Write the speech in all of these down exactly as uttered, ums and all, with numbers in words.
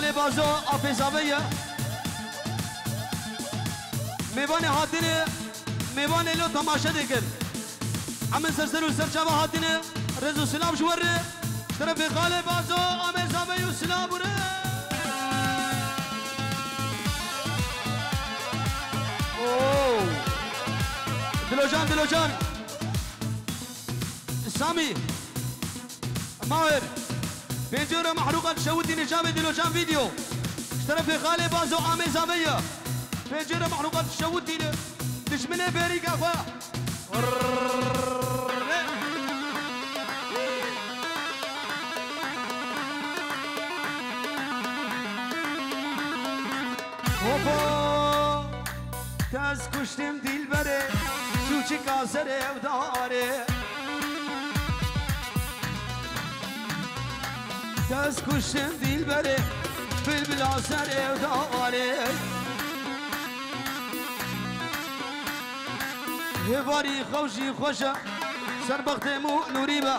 Lê Bazo Afêzavê ye. Mêvanê hatine, mêvanê lo temaşe dikin. Em ê ser ser û ser çava hatine, rêz û silav ji we re. Ji terefê Xalê Bazo, Amêzavê û silav û rê. Oo. Dilocan, Dilocan. Samî. Mahir. Pêncê re Mehrûqa dişewitîne çavê Dilocan video. Ji terefê Xalê Bazo Amêzavê ye. Pêncê re Mehrûqa dişewitîne. Dijminê bêrîka xwe. Hopa! Te ez kuştim dilberê, çûçika serê ev darê. Te ez kuştim dilberê, bilbila serê ev darê. Hêvarî xew jî xweş e, ser bextê mû nûrî be,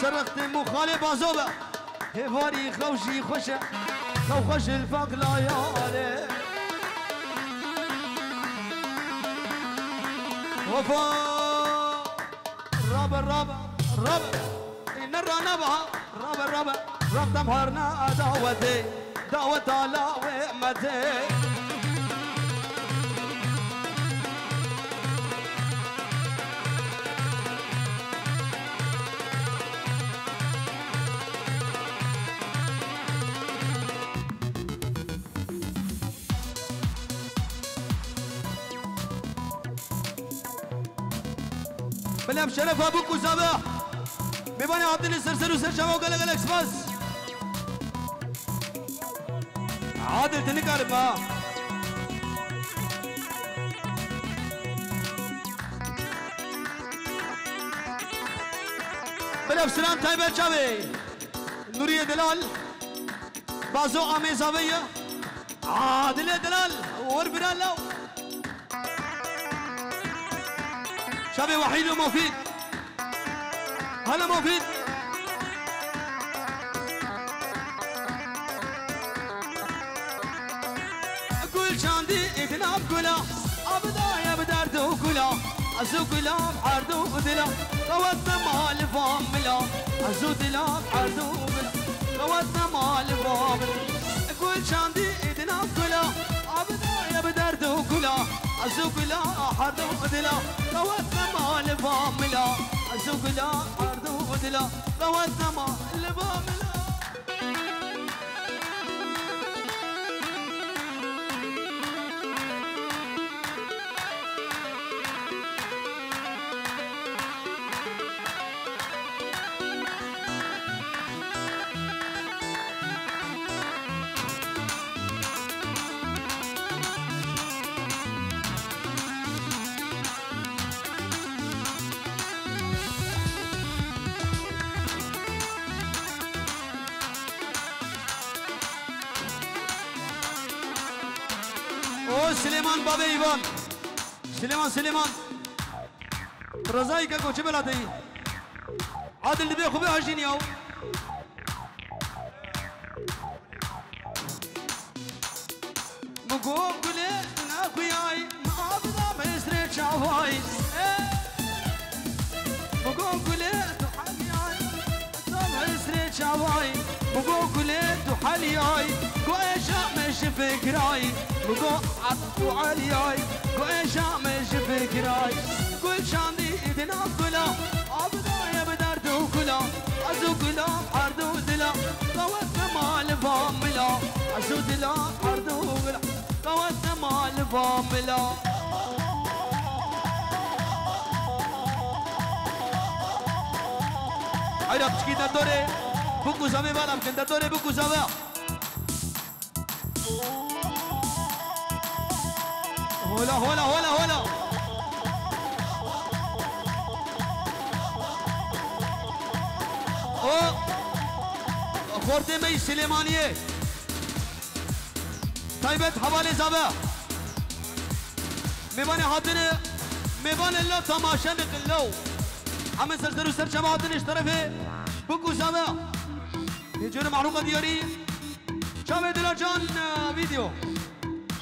ser bextê mû Xalê Bazo be. Hêvarî xew jî xweş e, xew xweş il faqla yare. Wefa, rabe, rabe, rabe. Ê ne rana ba, rabe, rabe. Raftem harna dawetê, daweta lawê medê. Belê em şerefa bûk û zave. Mêvanê hatine ser ser û ser çava û gelek gelek spas. Adil, tu nikarî ma. Belê em silam taybet çavê Nûriyê Delal. Bazo Amêzavê ye. Adilê Delal, wir bira law. Çavê Wahîd û Mofîd. Hala Mofîd. Gul çandî ê di nav gula, abidaya bi derd û gula. Ez û gula bi erd û dila, qewet nema li van mila. Ez û dila bi erd û dila, qewet nema li van mila. Gul çandî ê di nav gula, abidaya bi derd û gula. Ez û gula herd û dila, qewet nema li van mila. Ez û gula herd û dila, qewet nema li van mila. O Silêman, babê Îvan. Silêman, Silêman. Rezayî keko, çi bela te yî? Adil dibê xwe bihejîn yaw. Min got gulê tu nexuyayî, min avida hêsrê çavayî. Ê! Min got gulê tu heliyayî, tu hêsrê çavayî. Min got gulê tu heliyayî, got êşa me ji fikirayî. Min got eb tu eliyayî, got êşa me ji fikirayî. Gul çandî di nav gula, abidaya bi derd û gula. Ez û gula herd û dila, qewet nema li va mila. Ez û dila herd û gula, qewet nema li va mila. Hayra piçkî de dorê, bûk û zavê vala bikin, de dorê bûk û zava. Hola, hola, hola, hola. O xortê me yî Silêmaniyê. Taybet hevalê zave. Mêvanê hatine, mêvanê lo temaşe dikin lo. Em ê ser ser û ser çava hatine ji terefê bûk û zave. Hêcêrê Mehrûqa diyarî. Çavê Dilacan, e, video.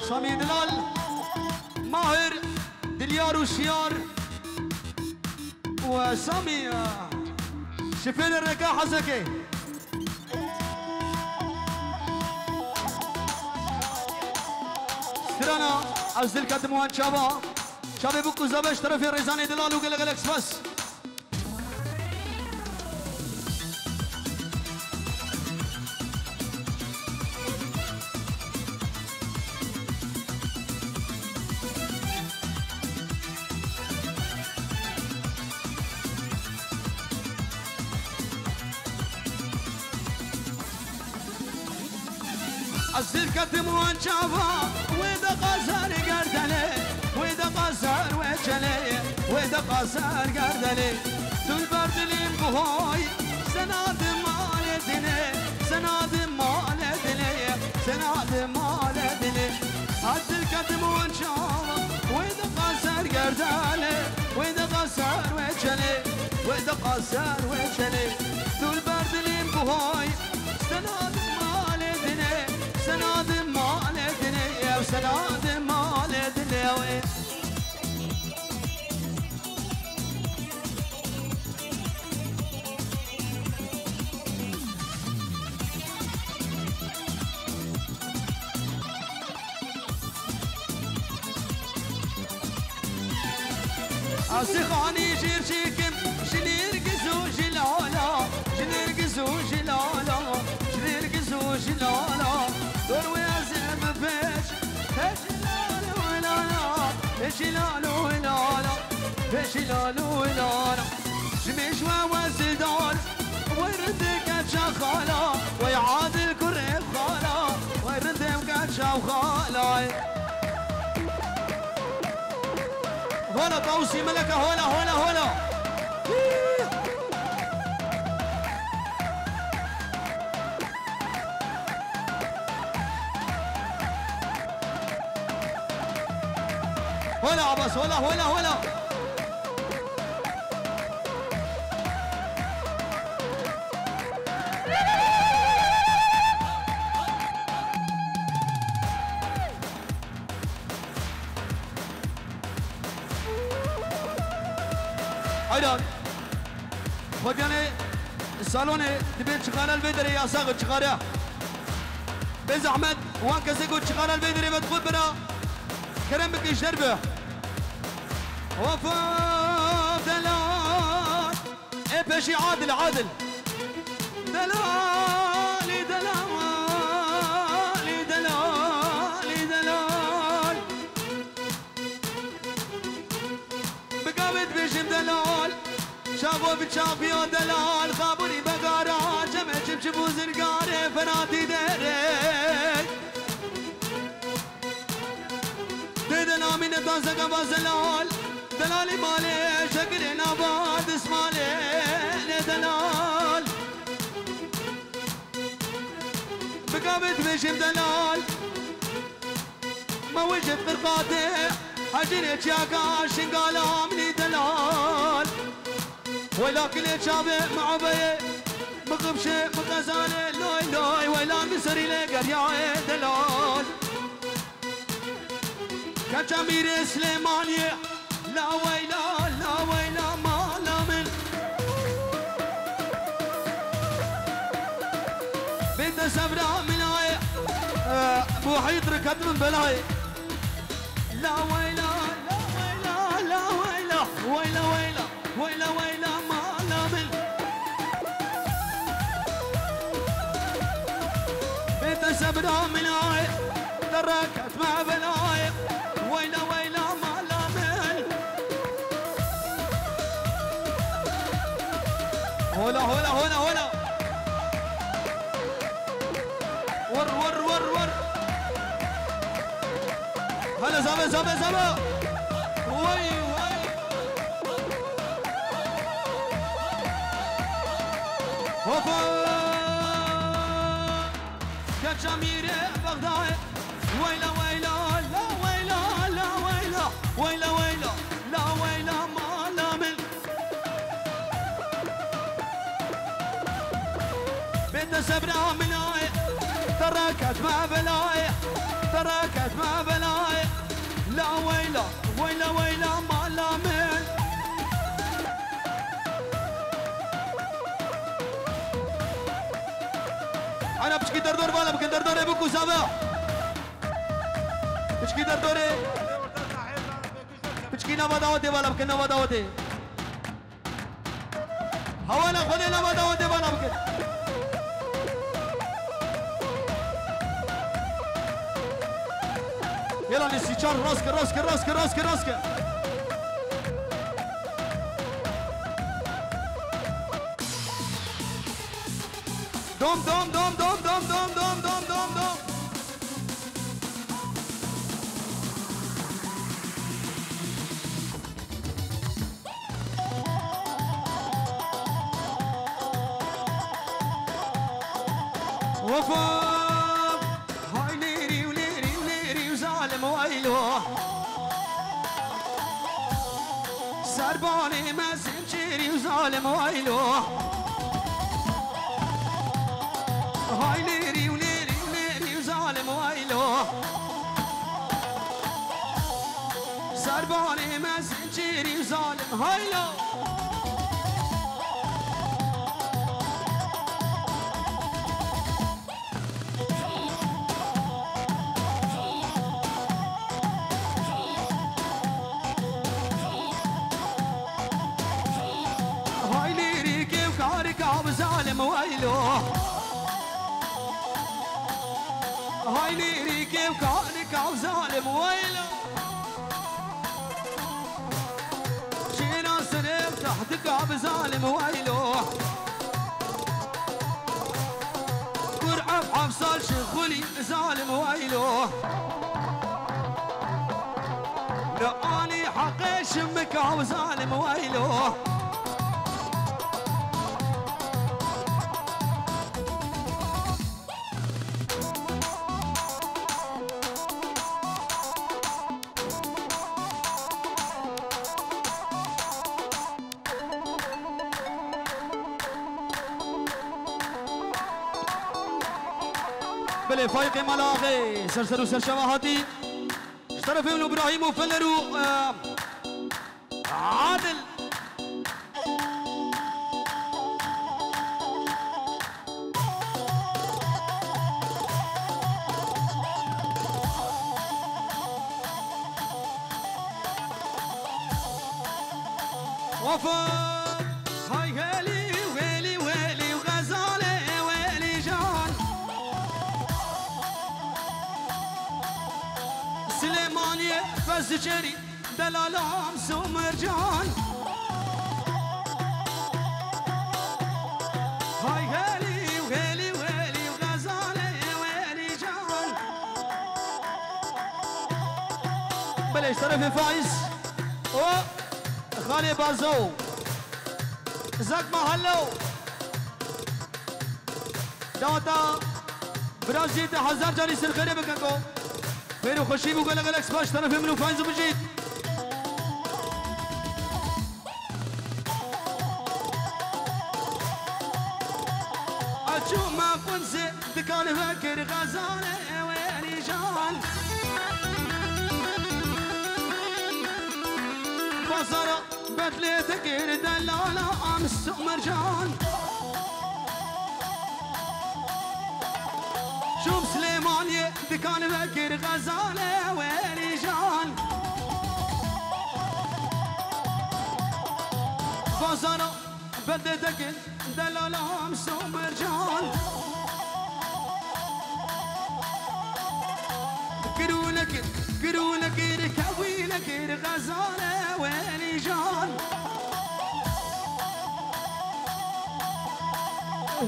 Samî Dilal, Mahir, Dilyar û Şiyar û, e, Samî, e, şifêrê rêka Hezekê. Strana, ez dil ketim wan çava. Çavê bûk û zabeş terefê rêzanê Dilal û gelek gelek spas. Ez dil ketim wan çava, wê de qazar gerdelê, wê de qazar weçelê, wê de qazar gerdelê. Tu li ber dilê min buhay, sena di malê dilê, sena di malê dilê, sena di malê dilê. Ez dil ketim wan çava, wê de qazar gerdelê, wê de qazar weçelê, wê de qazar weçelê. Tu li ber dilê min buhay, Sena di malê dinê, sena di malê dinê, ew sena di malê dinê wê. Asixanî jêr çêkim, ji nêrgiz û ji lala, ji nêrgiz û ji lala, ji nêrgiz û ji lala. Dor wê ez ê min pêş, pêşî lala, pêşî lala, pêşî lala. Ji mêj we wezildar, wey rindê keça xala, wey adil kurê xala, wey rindê keça xala. Hola Tawusî Meleke, hola, hola, hola. Hola Abbas, hola, hola, hola. Hayran. Xwediyane salonê dibê çixare li vê derê yasax e, çixare. Bê zehmet, wan kesê ku çixare li vê derê vedixwe bira, kerem bike ji derve. Of, of, delal. Ê peşî Adil, Adil. Delalî, delalî, delalî, delal. Bi gavê dibêjim delal, çaxo bi çaxiya delal, xabûrî begara, cemê çimçim û zirgarê Feratî derê. Dê delal mîne tazeke va zelal, delalî malê, şekirê nava dismalê, nê delal. Bi gavê dibêjim delal. Ma wê jê qirqatê, hecîrê çiyaka şingala minî delal. Weyla kilê çavê miabeyê, mi qibşê, mi qezanê, loy loy, weyla mi serî lê geryayê delal. Keça mîrê Silêmaniyê, la weyla, la weyla mala min. Bête sebra min ayê, e, Muhît reket min belayê. La weyla, la weyla, la weyla, weyla, weyla, weyla, weyla mala min. Bête sebra min ayê, dereket me belayê. Weyla, weyla mala min. Hola, hola, hola, hola. Vur, vur, vur, vur. Hele zabe, zabe, zabe. Vay, vay. Hopa. Keça mîrê Bexdayê. Weyla, weyla, la weyla, la weyla. Weyla, weyla, la weyla, mala min. Bête sebra min ayê, te Dereket me belayê, dereket me belayê. La weyla, weyla, weyla mala min. Ana piçkî derdor vala bikin, derdorê biku zava. Piçkî derdorê. Piçkî nava dawetê vala bikin, nava dawetê. Hewana Xwedê nava dawetê vana bikin. Yela nîsî çar rast ke, rast ke, rast ke, rast ke, rast ke. Dom, dom, dom. Wefa, hay lêrî û lêrî û lêrî û zalim weylo. Serbanê me zincîrî û zalim weylo. Hay lêrî û lêrî û lêrî û zalim weylo. Serbanê me zincîrî û zalim haylo. Hay lêrî kêvkarika bi zalim weylo. Hay lêrî kêvkarika bi zalim weylo. Şêra serê tahdika bi zalim weylo. Kur ev efsal şixulî zalim weylo. Li alî heqê şimika bi zalim weylo. Belê, Faîqê Mala Axê, ser ser û ser şeva hatî. Ji terefê min û Birahîm û Fener û, e, Adil. Wafa, hay helî, welî, welî û xezalê welî can. Silêmaniyê fez diçerî. Delalam Somercan. Hay helî, helî, helî, xezalê welî can. Belê, ji terefê Faiz û Xalê Bazo. Zek Mahallo. Daweta birazê te hezar carî ser xêrê bike ko. Xêr û xweşî bû, gelek gelek spas ji terefê min û Faiz bijît. Açû me qunzê dikan vekir xezalê welî can. Bazara Bedlê dikir delala am Somercan. Şûm Silêmaniyê dikan vekir xezalê welî can. Bazara bedlê dikir delala am Somercan. Kirûnekir, kirûnekir, kewînekir, xezalê welî can.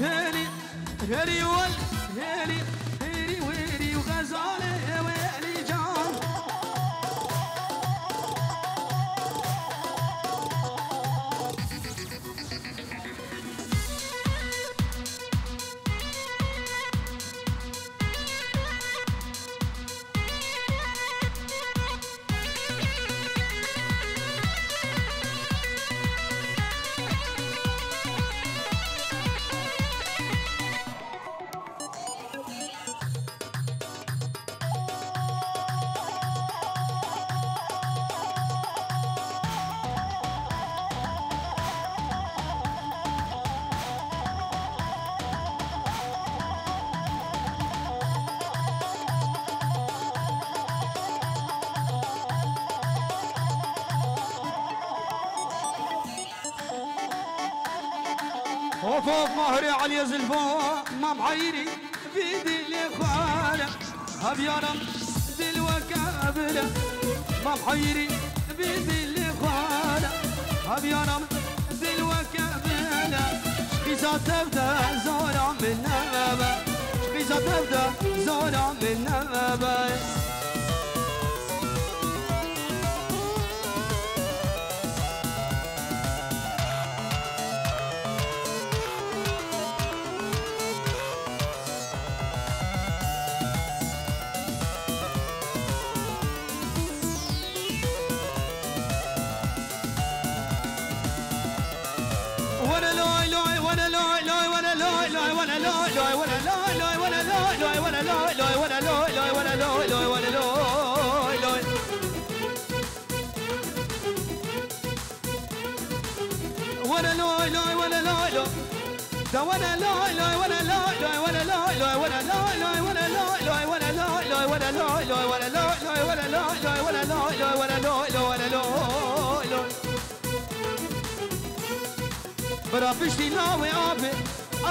Hêrî, hêrî wel, hêrî, hêrî wêrî û xezalê welî can. Of of, Mahrê Eliyê Zilfa, Mam Heyrî, vî dilê xwe re. Hev yaram dil weke bile, Mam Heyrî, vî dilê xwe re. Hev yaram dil weke bile, ji qîza tev de zora min nebe, ji qîza tev de zora min nebe. Were loy loy, were loy loy. Da were loy loy, were loy loy, were loy loy, were loy loy, were loy loy, were loy loy, were loy loy, were loy loy, were loy loy, were loy loy, were loy loy, were loy loy. Bira piştî lawê avê,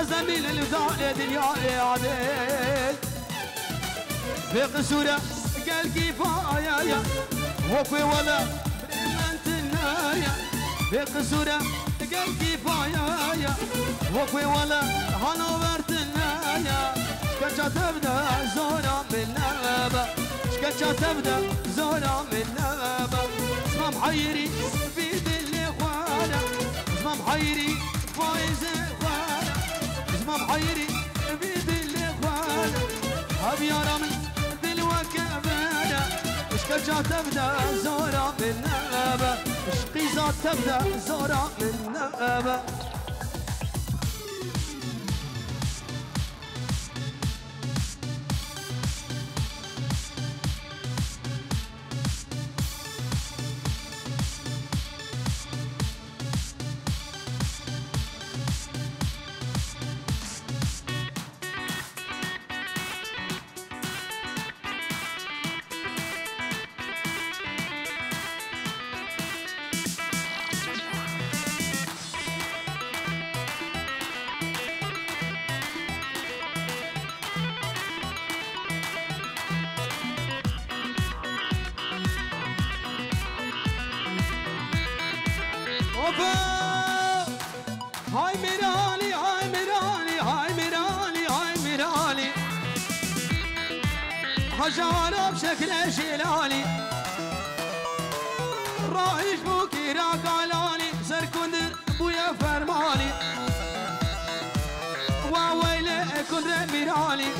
ez demî li lûdanê dinyayê adê. Bê qisûr e, gelkî paya ye, wek wê wele birê min tune ye. Bê qisûr e, gelkî paya ye, wek wê wele halover tune ye. Ji keça tev de zora min nebe, ji keça tev de zora min nebe. Zimam Heyrî, vî dilê xwe re. Zimam Heyrî, Fayzê xwe re. Zimam Heyrî, vî dilê xwe re. Hev yara min dil weke bere. Ji keça tev de zora min nebe, ji qîza tev de zora min nebe. Opa! Hay Mîranî, hay Mîranî, hay Mîranî, hay Mîranî. Hajar û şekrê şêlanî. Rahîş bû kîra kalanî, ser kundir bûye fermanî. Wa weylê kundrê Mîranî.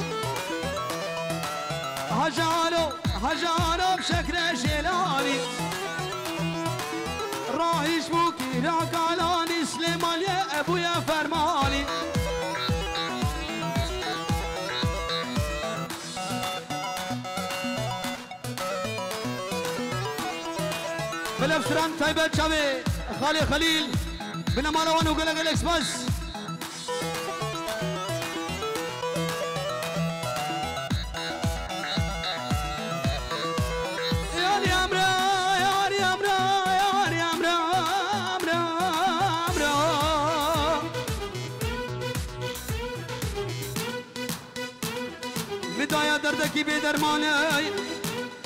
Hajar û, hajar û şekrê şêlanî. Rahîş bû kîra kalanî, Silêmaniyê bûye fermanî. Belê stran taybet çavê Xalê Xelîl, binemala wan û gelek gelek spas. Yarî emra, yarî emra, yarî emra, emra, emra. Min daye derdekî bê dermanê.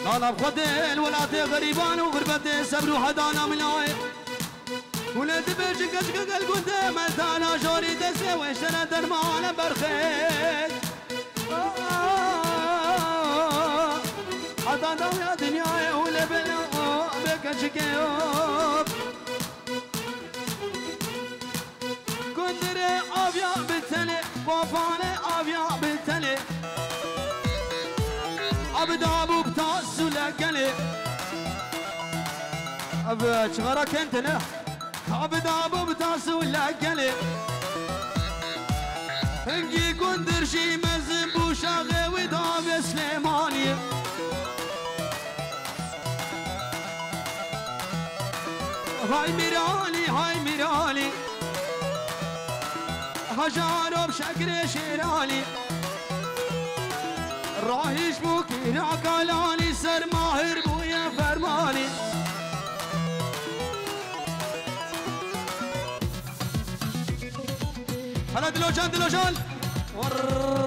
Nala bi Xwedê li welatê xerîban û xirbetê sebr û hedana min nayê. Hûn ê dibêjin keçike gel gundê me dana jorî destê wê ji te re dermane berxê. Heta dawiya dinyayê hûn ê bêne bê keçikê. Gundirê aviya bi tenê, babanê aviya bi tenê. Abi da bû bi tasû legelê. Abi çixara kente ne? Abi da bû bi tasû legelê. Hingî gundir jî mezin bû şaxê wî da vê Silêmaniyê. Hay Mîranî, hay Mîranî. Hajar û şekrê şêranî. Rahîş bû kîra kalanî, ser mahir bûye fermanî. Hele Dilocan, Dilocan.